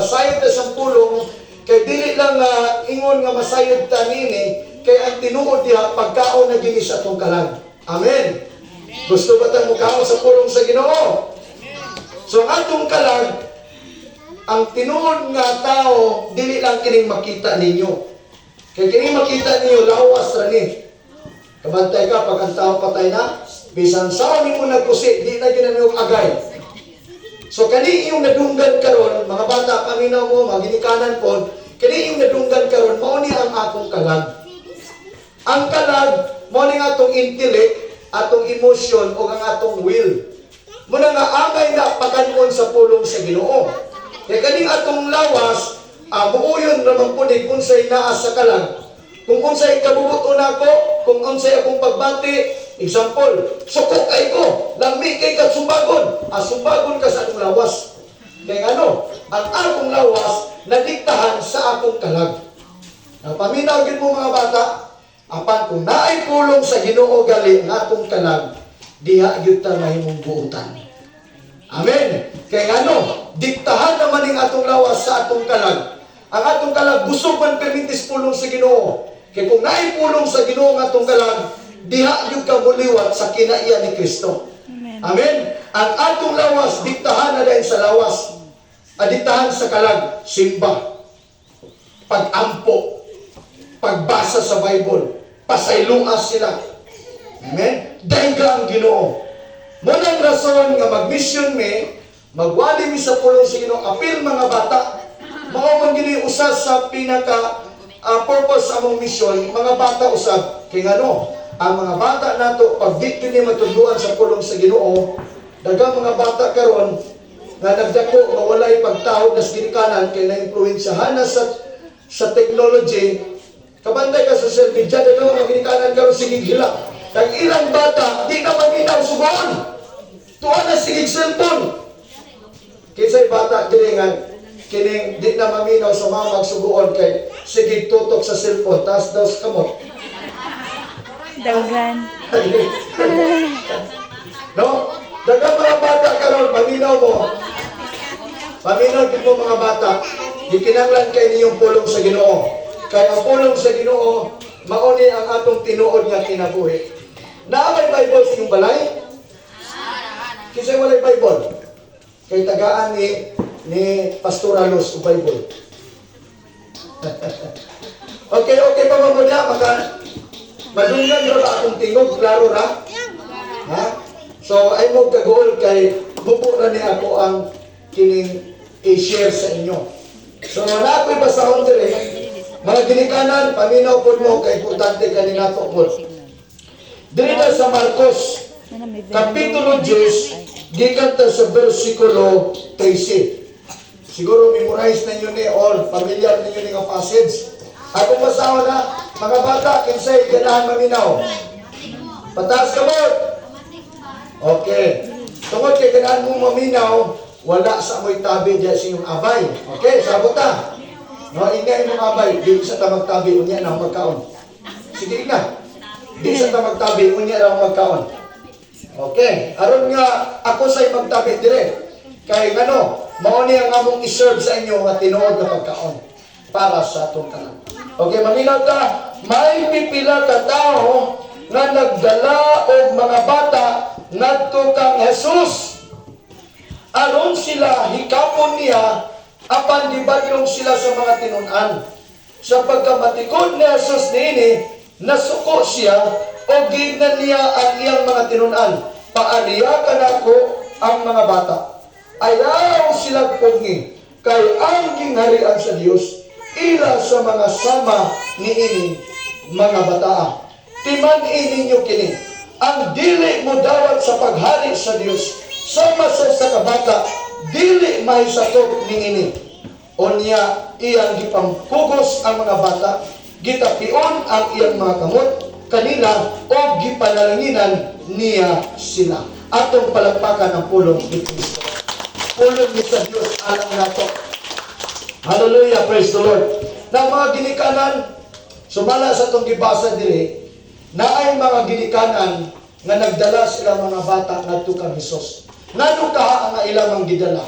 Masayod ta sa pulong kay dili lang nga ingon nga masayod ta nini, kay ang tinuod diha pagkaon na gini sa atong kalag. Amen. Gusto ba tang mukaon sa pulong sa Ginoo? So ang atong kalag, ang tinuod nga tao, dili lang kining makita ninyo. Kay kining makita ninyo, lawas ra ni. Kabantay ka, pag ang tao patay na, bisan sa nimo nagkusi, di na ginanong agay. So kani iyong nadunggan karon, mga bata, paminaw mo, mga ginikanan po, kani iyong nadunggan karon, mao ni ang akong kalag. Ang kalag, mao ni ang atong intellect, atong emotion, o ang atong will. Muna nga angay na pakanon sa pulong sa Ginoo. Kaya kaning atong lawas, muuyon naman po ni unsay naa sa kalag. Kung unsay kabubuton nako, kung unsay akong pagbati, example, suko kay ko, lami kay ka sumbagon, sumbagon ka sa akong lawas. Kaya ano, ang akong lawas nadiktahan sa akong kalag. Ang paminaw gyud mo, mga bata, apan kung naay pulong sa Ginoo gali ang atong kalag, diha gyud ta mahimong buutan. Amen. Kaya ano, diktahan naman ning atong lawas sa atong kalag. Ang atong kalag busog man permintis pulong sa Ginoo. Kaya kung naay pulong sa Ginoo ang atong kalag, diha gyud ka muliwat sa kinaiya ni Kristo. Amen. Amen. Ang atong lawas diktahan na dahil sa lawas. Diktahan sa kalag, simba, pagampo, pagbasa sa Bible, pasayloa sila. Amen? Dayga ang Ginoo. Munang rason nga mag-mission mi, magwali mi sa pulong sa Ginoo, apil mga bata. Mao man gini usa sa pinaka purpose sa among mission, mga bata usab. Kay ngano, ang mga bata nato pag di kini matudluan sa pulong sa Ginoo, daghang mga bata karon nga nagdako nga walay pagtahod nas ginikanan kay naimpluwensyahan na sa technology. Kabantay ka sa social media, daghang mga ginikanan karon sige gila. Kag ilang bata di na maminaw sugoon. Tuwa na sige cellphone. Kinsay bata diri nga kining di na maminaw sa mama sugoon kay sige tutok sa cellphone, taas daw sa kamot? Daghan. No? Daghang mga bata karon, paminaw mo. Paminaw din mo, mga bata. Gikinahanglan kay niyong pulong sa Ginoo. Kay ang pulong sa Ginoo mao ni ang atong tinuod nga kinabuhi. Naa may Bible sa inyong balay? Kinsay walay Bible? Kay tagaan ni Pastora Luz og Bible. Okay pa ba mo niya? Maka, madunggan ra ba akong tingog? Klaro ra? Ha? So, ay mo kaguol kay mubo na ni ako ang kining i-share sa inyo. So, na ako'y basahon dire. Mga ginikanan, paminaw po mo kay importante kaninato po. Diri na sa Marcos, Kapitulo 10, gikan ta sa versikulo 13. Siguro memorize na ninyo ni or familiar ninyo ni nga passage. Ako basahon na, mga bata, kinsay ganahan maminaw? Pataas kamot. Okay. Tungod kay ganahan mo maminaw, wala sa amoy tabi diya sa inyong abay. Okay, sabot ta. No, ingna imong abay, di sa ta magtabi, unya na magkaon. Sige na. Di sa ta magtabi, unya na magkaon. Okay, aron nga ako say magtabi dire. Kay ngano, mao ni ang among i-serve sa inyo nga tinuod nga pagkaon para sa atong tanan. Okay, maminaw ta, may pipila ka tawo nga nagdala og mga bata ngadto kang Jesus aron sila hikapon niya, apan gibadlong sila sa mga tinun-an. Sa pagkamatikod ni Jesus niini, nasuko siya o giingnan niya ang iyang mga tinun-an, "Paaliya kanako ang mga bata. Ayaw sila pugngi, kay ang gingharian sa Dios ila sa mga sama niining mga bataa. Timan-i ninyo kini, ang dili mo dawat sa paghari sa Dios sama sa usa ka bata, dili mahisakop niini." Unya iyang gipampugos ang mga bata, gitapion ang iyang mga kamot kanila o gipanalanginan niya sila. Atong palakpakan ang pulong ni Kristo. Pulong ni sa Dios alang nato. Hallelujah, praise the Lord. Na mga ginikanan, sumala sa itong gibasa diri, naay mga ginikanan nga nagdala sila mga bata ngadto kang Hesus. Ngano kaha ang ilang ang gidala?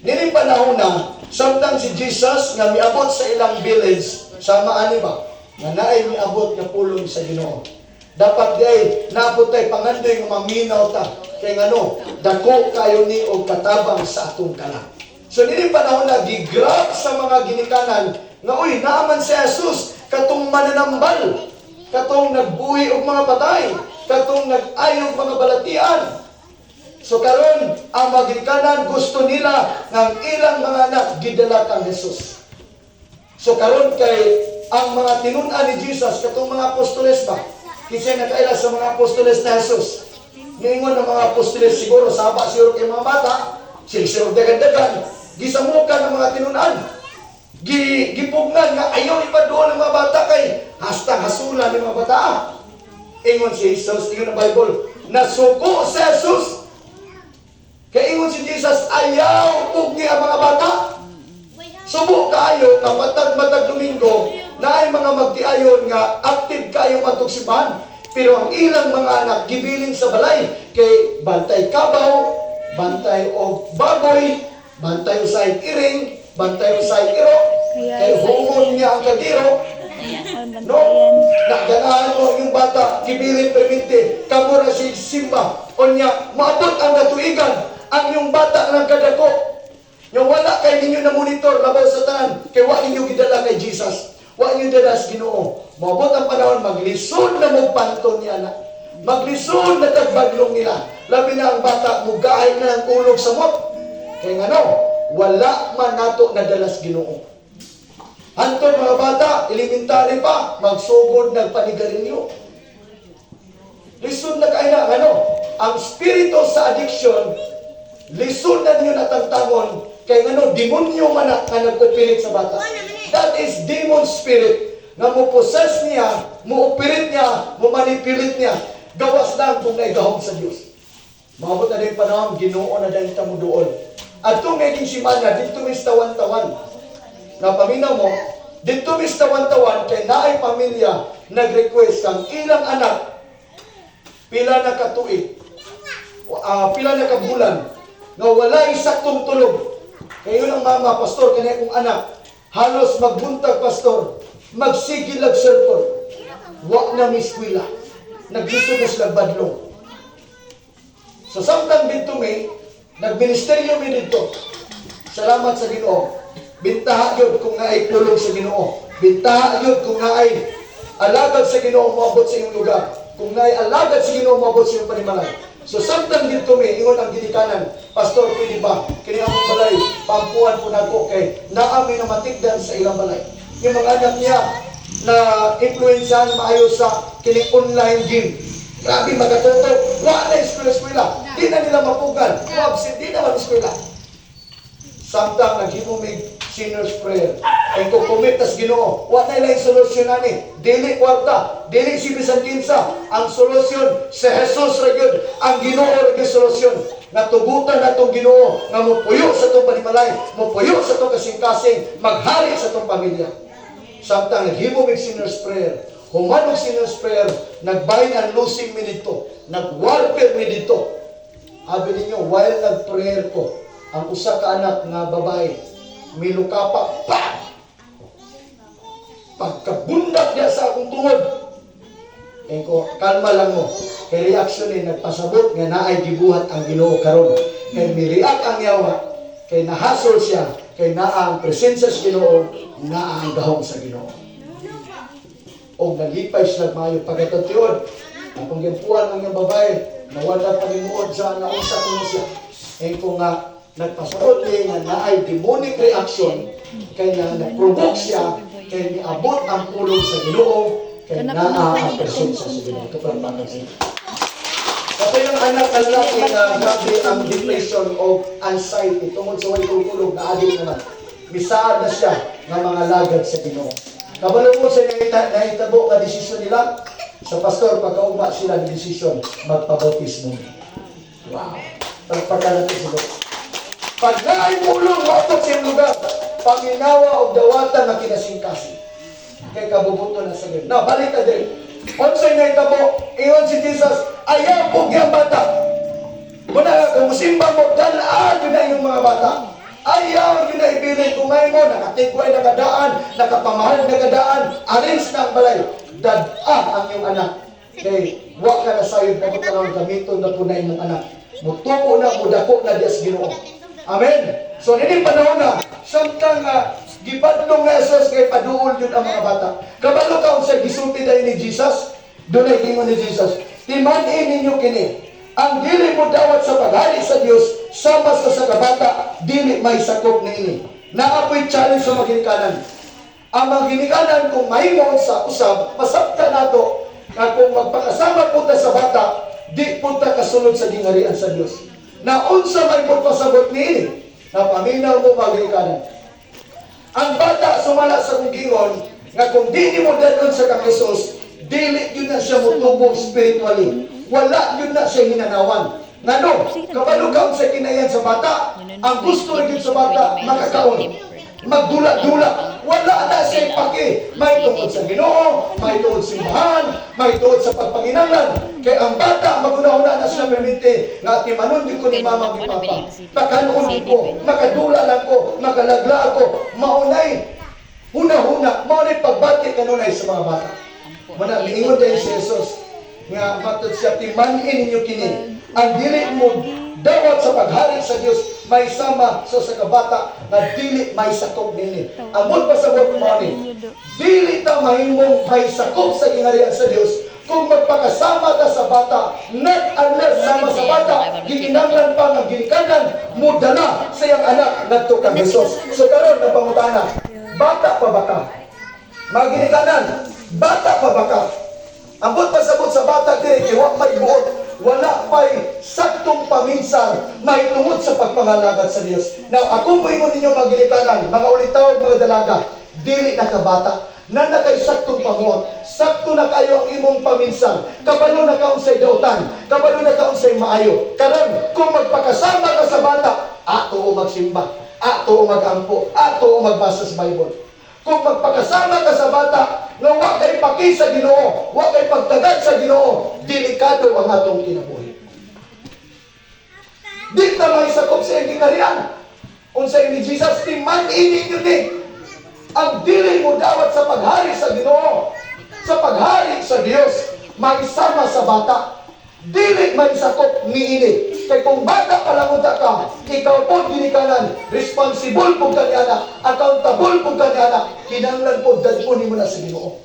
Nining panahon na, samtang si Jesus nga miabot sa ilang village, sama ani ba, nga naay miabot nga pulong sa Ginoo. Dapat diay naabot tay pangandoy nga maminaw ta kay ngano, dako kayo ni og katabang sa atong kalag. So nining panahon na, gigrab sa mga ginikanan nga, "Uy, naaman si Jesus, katong mananambal, katong nagbuhi og mga patay, katong nag-ayo og mga balatian." So karon, ang mga ginikanan, gusto nila ng ilang mga anak gidala kang Jesus. So karon, kay ang mga tinun-an ni Jesus, katong mga apostoles ba? Kinsa nakaila sa mga apostoles na Jesus? Niingon ng mga apostoles, siguro saba siguro kay mga bata, sila siguro dagan-dagan, gisamukan ng mga tinun-an. Gipugnan nga ayaw ipaduol ng mga bata kay hasta hasulan ng mga bata. Ingon si Jesus, ingon ang Bible, nasuko si Jesus. Kay ingon si Jesus, "Ayaw pugni ang mga bata." Subo kaayo nga matag matag Domingo na ay mga magtiayon nga active kaayo matug simbahan. Pero ang ilang mga anak gibilin sa balay kay bantay kabaw, bantay og baboy, bantay usay iring, bantay usay iro, kay humon niya ang kagiro. No? Naganahan mo yung bata, gibilin permente, kamo ra si simba. Unya, maabot ang katuigan, ang yung bata ng kadako. Yung wala kay ninyo na monitor, labaw sa tanan, kay wa ninyo gidala kay Jesus. Wa ninyo dala sa Ginoo. Maabot ang panahon, maglisod na mo panton niya na. Maglisod na tagbadlong nila. Labi na ang bata, mugahay na ang ulog sa mot. Kay ngano, wala man nato nadala sa Ginoo. Hantod mga bata, elementary pa, magsugod ng panigarilyo. Lisod na kay na, ano? Ang spirito sa addiction, lisod na niyo natangtangon, kay ngano, demonyo man na nga nag-operate sa bata. That is demon spirit nga mo possess niya, mo operate niya, mo manipulate niya. Gawas lang kung naigahom sa Dios. Maabot na din panahon, Ginoo na dahil ta mo doon. At itong naging simana, dito mis tawan-tawan. Napaminaw mo, dito mis tawan-tawan, kay naay pamilya, nag-request ang ilang anak, pila na katuig, pila na kabulan, nga walay saktong tulog. Kayo ng mama, "Pastor, kani akong anak, halos magbuntag, Pastor, magsigil lag cellphone. Wa na miskwela. Naglisod na sila badlong." So samtang dito mi, nagministeryo mi dito. Salamat sa Ginoo. Bintaha gyud kung naay pulong sa Ginoo. Bintaha gyud kung naay alagad sa Ginoo moabot sa iyong lugar. Kung naay alagad sa Ginoo moabot sa iyong panimalay. So samtang dito mi, ingon ang ginikanan, "Pastor, pwede ba? Kini among balay, pampuan po nako kay naa mi na matigdan sa ilang balay." Yung mga anak niya na influensyahan maayo sa kining online game. Grabe magkatuto. Wa na eskwela-eskwela. Di na nila mapugan. Wa absent, di na man eskwela. Samtang naghimo mig sinner's prayer. Kay kung commit tas Ginoo, wa na ilay solusyon ani. Dili kwarta, dili si bisan kinsa. Ang solusyon si Jesus ra gyud. Ang Ginoo ra gyud solusyon. Natugutan natong Ginoo nga mopuyo sa atong panimalay, mopuyo sa atong kasing-kasing, maghari sa atong pamilya. Samtang naghimo mig sinner's prayer, human og sinner's prayer, nagbind and loosing mi dito, nag-warfare mi dito. Abi ninyo, while nag-prayer ko, ang usa ka anak nga babae, milukapa, pa! Pagkabundak niya sa akong tungod, eh ko, "Kalma lang mo." Kay reaction ni nagpasabot nga naay gibuhat ang Ginoo karon. Kay mi-react ang yawa, kay nahasol siya, kay naa ang presensya sa Ginoo, naa ang gahom sa Ginoo. O nalipay sila maayo pagkatatiod. Ang panggempuan ang iyang babae, nawala panimuod sa naunsa ko siya. Eh ko nga nagpasabot niya nga naay demonic reaction kay na na-provoke siya kay niabot ang pulong sa Ginoo, kay naa ang presensya sa Ginoo. Ito pa siya. Kapag ang anak na lalaki na grabe ang depression o anxiety tungod sa walay tulog, na addict naman. Misaad na siya nga mga lagad sa Ginoo. Kabalo mo sa nahitabo nga desisyon nila sa pastor, pagkaugma sila ng desisyon magpabautismo. Wow. Palakpakan natin sila. Pag naay mulong maabot sa iyong lugar, paminawa og dawatan nga kinasingkasing. Kay kabubuto na sa Ginoo. Now, balik ka din. Unsay nahitabo, ingon si Jesus, "Ayaw po ang bata." Muna, kung musimba mo, dalaan yun na inyong mga bata. Ayaw yun na ibilin kung may mo, nakatigway na kadaan, nakapamahal na kadaan, arrange na ang balay. Dad-a ang iyong anak. Kay, wa ka na sayod na tanawang gamiton na po na imong anak. Mutubo na, mudako na diya sa Ginoo. Amen. So, nini panahon na, samtang gibadlong nga Jesus kay paduol yun ang mga bata. Kabalo ka sa gisulti dahil ni Jesus, dunay gingon ni Jesus, "Timan-i ninyo kini, ang dili mo dawat sa paghari sa Dios sama sa sa kabata, dili may sakop niini." Naapoy challenge sa maginikanan. Ang mga ginikanan, kung mahimo sa usab, masabta nato nga kung magpakasama punta sa bata, di punta kasulod sa gingharian sa Dios. Na unsa may pasabot niini? Napaminaw mo, mga ginikanan. Ang bata, sumala sa kong gingon, nga kung di nimo dadon sa kang Jesus, dili yun na siya motubo spiritually. Wala yun na siya hinanawan. Ngano, kabalo ka sa kinayan sa bata, ang gusto rin sa bata, makakaon. Magdula-dula. Wala na siya paki. May tungod sa Ginoo, may tungod sa simbahan, may tungod sa pagpanginanglan. Kaya ang bata, maguna-una na siya permite, nga timanon di ko ni mama ni papa. Pakanon ko, makadula lang ko, makalagla ako, maunay, huna-huna, maunay pagbati kanunay sa mga bata. Mana, miingon dahil si Jesus, nga matod siya, "Timanin ninyo kini, ang dili mo dawat sa paghari sa Dios may sama sa kabata nga dili may sakop nini." Amot pasabot mo ni, dili ta mahimong may sakop sa gingharian sa Dios kung magpakasama ta sa bata, not unless sama sa bata, gikinahanglan pa nga ginikanan mudala sa iyang anak ngadto kang Jesus. So karon ang pangutana, bata pa ba ka? Mga ginikanan, bata pa ba ka? Ambot pasabot sa bata diri kay wa may buot, wala pa'y saktong paminsan mahitungod sa pagpangalagad sa Dios. Now, ako moingon ninyo, mga ginikanan, mga ulitaw, mga dalaga, dili na ka bata, na na kay saktong pamuot, sakto na kayo ang imong paminsan, kabalo na ka unsay dautan, kabalo na ka unsay maayo. Karon, kung magpakasama ka sa bata, ato o magsimba, ato o magampo, ato o magbasa sa Bible. Kung magpakasama ka sa bata, nga wa kay paki sa Ginoo, wa kay pagtagad sa Ginoo, delikado ang atong kinabuhi. Di ta may sakop sa iyang gingharian. Unsa ni Jesus, "Timan-i ninyo ni, ang dili mo dawat sa paghari sa Ginoo, sa paghari sa Dios, maisama sa bata, dili may sakop niini." Kay kung bata pa lang unta ka, ikaw po ginikanan, responsible po ka niana, accountable po ka niana, kinahanglan po dadmo nimo na sa Ginoo.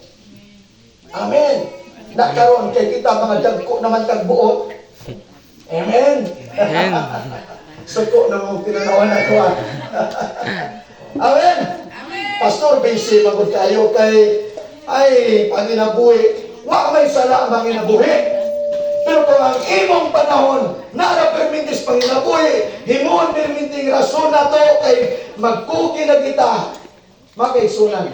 Amen. Nakaron kay kita mga dagko naman kag buot. Amen. Amen. Suko na mong tinanawan ako ah. Amen. Pastor, busy magod kayo kay ay panginabuhi. Wa may sala ang panginabuhi. Pero kung ang imong panahon, nara permintis panginabuhi, himuon perminting rason na to kay magkugi na kita, makaigsunan.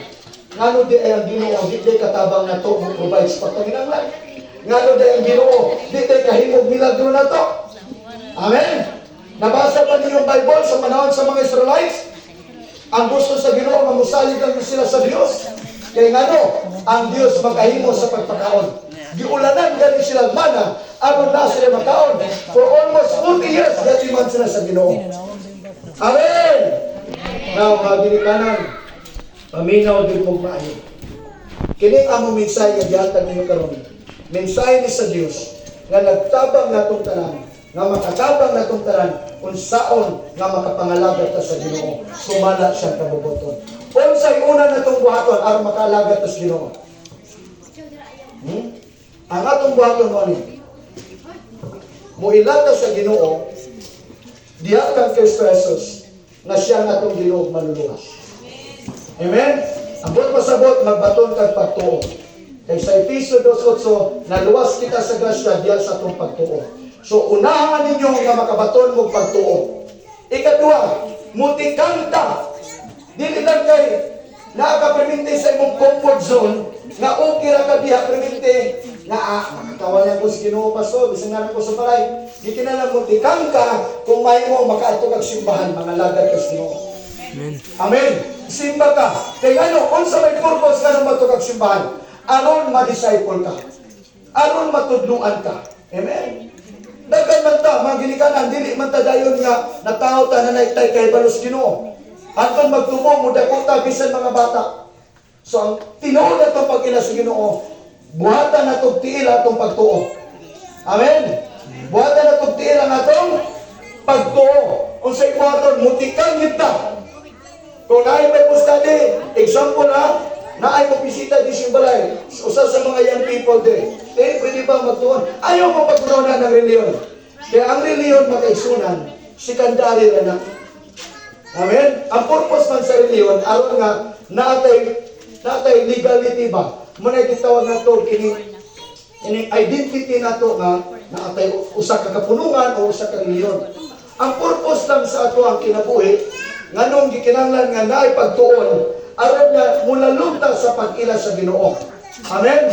Ngano di ay ang Ginoo, di day katabang na to mo provide sa pagpanginanglan? Ngano di ang Ginoo, di day kahimog milagro na to? Amen. Nabasa pa ninyo yung Bible sa panahon sa mga Israelites? Ang gusto sa Ginoo, mamusalig lang sila sa Dios. Kay ngano, ang Dios magkahimo sa pagpakaon. Giulanan gani sila mana aron na sila makaon. For almost 40 years, gatiman sila sa Ginoo. Amen! Now, mga ginikanan, paminaw din mong maayo. Kini among mensahe nga gihatag ninyo karon. Mensahe ni sa Dios nga nagtabang natong tanan, nga makatabang natong tanan unsaon nga makapangalagad ta sa Ginoo sumala siyang kabubuton. Unsay una natong buhaton aron makaalagad ta sa Ginoo? Ang atong buhaton mo ni muilata sa Ginoo diha kang Kristo Jesus nga siya ang atong Ginoo ug manluluwas. Amen? Ambot pasabot, magbaton kag pagtuo. Kay sa Efeso 2:8, naluwas kita sa grasya diha sa atong pagtuo. So unahan ninyo nga makabaton mo pagtuo. Ikaduha, mutikanta. Dili lang kay naa ka perminti sa imong comfort zone nga okay ra ka diha perminti nga ah, makatawa lang ko sa Ginoo, paso bisan nga ko sa balay. Di kinahanglan mutikang ka kung mahimo makaadto kag simbahan, mangalagad ka sa Ginoo. Amen. Amen. Simba ka. Kay ano, unsa may purpose nga nung matukag simbahan? Aron ma-disciple ka. Aron matudluan ka. Amen. Daghan man ta, mga ginikanan, dili man ta dayon nga natawo ta na naitay kay balos Ginoo. Hantod magtubo, mudako ta bisan mga bata. So ang tinuod na itong pag-ila sa Ginoo, buhatan na itong tiil atong pagtuo. Amen. Buhatan na itong tiil ang atong pagtuo. Unsay buhaton, mutikang kita. Kung naay Bible study, example ha, naay mo bisita di simbalay, usa sa mga young people de, eh, pwede ba magtuon? Ayaw mo pagtuonan ng reliyon. Kaya ang reliyon, makaigsunan, secondary ra na. Amen? Ang purpose man sa reliyon, aron nga naatay legality ba? Muna gitawag nato kini ining identity nato nga naatay usa ka kapunungan o usa ka reliyon. Ang purpose lang sa ato ang kinabuhi, nganong gikinahanglan nga naay pagtuon, aron nga mulalom ta sa pag-ila sa Ginoo. Amen.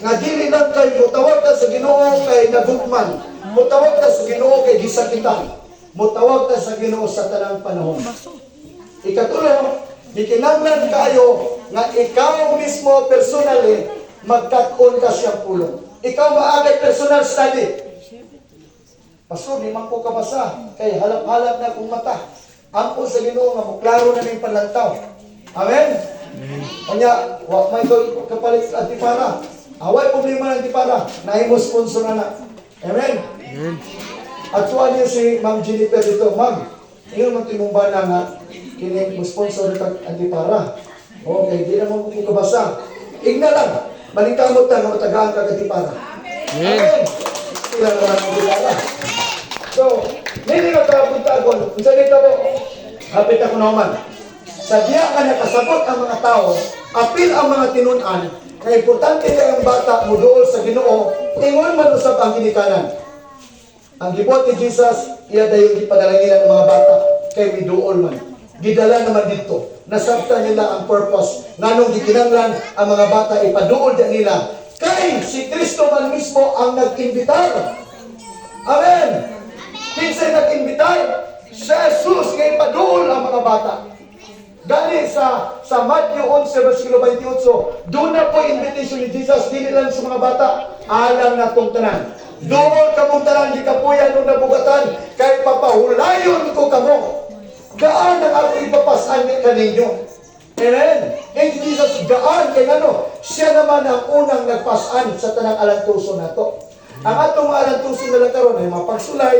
Nga dili lang kay mutawag ta sa Ginoo kay nagugman, mutawag ta sa Ginoo kay gisakitan, mutawag ta sa Ginoo sa tanang panahon. Ikatulo, gikinahanglan kayo nga ikaw mismo personally magkat-on ka siyang pulong. Ikaw maagay personal study. Pastor, di man ko kabasa kay halap-halap na akong mata. Ampo sa Ginoo nga moklaro na ning panlantaw. Amen. Unya, wa may ko kapalit sa antipara. Away problema ng antipara. Naay mo sponsor na na. Amen. Amen. At tuwa niyo si Ma'am Jennifer dito. Ma'am, ingon man tinumbana nga kini mo sponsor kag antipara. Okay, di naman ko kabasa. Igna lang. Maningkamot ta nga matagaan kag antipara. Amen. Sila naman ang antipara. So, dili nga kapuntagon. Unsa dito po? Hapit ako naman. Sa diya nga nakasabot ang mga tao, apil ang mga tinun-an, nga importante kay ang bata muduol sa Ginoo, ingon man usab ang ginikanan. Ang gibuhat ni Jesus, iya dayon gipadalanginan ng mga bata kay miduol man. Gidala naman dito. Nasabtan nila ang purpose. Nganong gikinanglan ang mga bata ipaduol diyan nila. Kay si Kristo man mismo ang nag-imbitar. Amen. Kinsay nag-imbitar? Si Jesus nga ipaduol ang mga bata. Gani sa Matthew 11 versikulo 28, doon na po invitation ni Jesus dili lang sa mga bata, alang na tong tanan. Duol kamong tanan gikapuyan ug nabugatan kay papahulayon ko kamo. Gaan ang ako ipapasan ni kaninyo. Amen. And Jesus gaan kay ngano, siya naman ang unang nagpasan sa tanang alantuso nato. Ang atong mga alantuso na lang karon ay mga pagsulay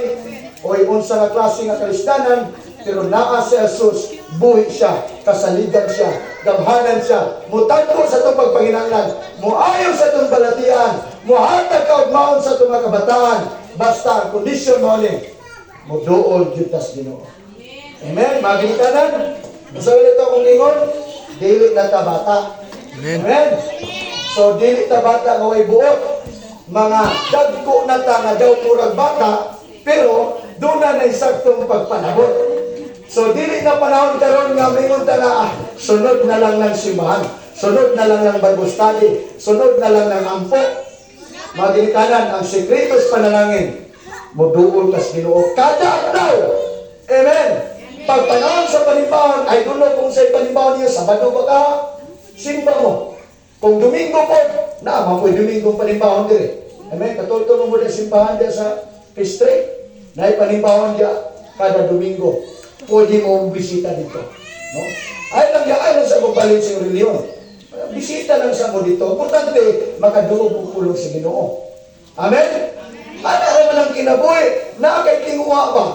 o unsa nga klase nga kalisdanan, pero naa si Jesus, buhi siya, kasaligan siya, gamhanan siya, mutadto sa atong pagpanginahanglan, muayo sa atong balatian, muhatag kaugmaon sa atong mga kabataan, basta ang kondisyon mo ni muduol gyud tas Ginoo. Amen. Mga ginikanan, sa ito akong ingon, dili na ta bata. Amen. Amen. So dili ta bata nga way buot. Mga dagko na ta nga daw murag bata, pero doon na naisaktong pagpanabot. So dili na panahon karon nga mingon ta na ah, sunod na lang ng simbahan, sunod na lang ng Bible study, sunod na lang ng ampo. Mga ginikanan, ang sekreto sa panalangin, muduol kas Ginoo kada adlaw. Amen. Pag panahon sa panimbahon, I don't know kung sa panimbahon niyo, Sabado ba ka? Simba mo. Kung Domingo po, na mo Domingo panimbahon dire. Amen. Katulto mo mo simbahan diya sa Pistre. Na panimbahon diya kada Domingo. Pwede mo bisita dito. No? Ay lang ya, ay lang sa pagbalin sa reliyon. Bisita lang sa mo dito. Importante, makadungog og pulong sa Ginoo. Amen? Ana ra man ang kinabuhi. Na kay tinguha ba?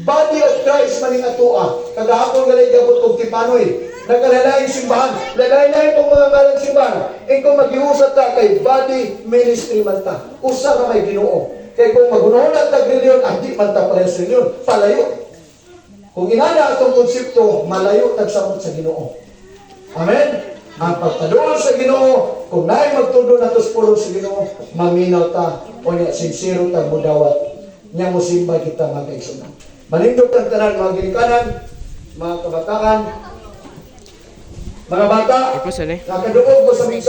Body of Christ maning atoa. Kagahapon galay gabot og tipanoy. Nakalalaing simbahan. Lalay-lay pong mga ngalan simbahan. E kung magiusat ta kay body ministry man ta. Usa ka may Ginoo. Kay kung magunahon tag reliyon, ah, di man ta parehas reliyon. Palayo. Kung inana atong konsepto, malayo tag samot sa Ginoo. Amen? Ang pagpaduol sa Ginoo, kung naay magtudo nato sa pulong sa Ginoo, maminaw ta o nya sinsero ta mudawat. Nya mo simba kita, mga kaigsunan. Manindot ang tanan, mga ginikanan, mga kabataan, mga bata, Ipos, ano eh? nakaduog ko sa mensahe.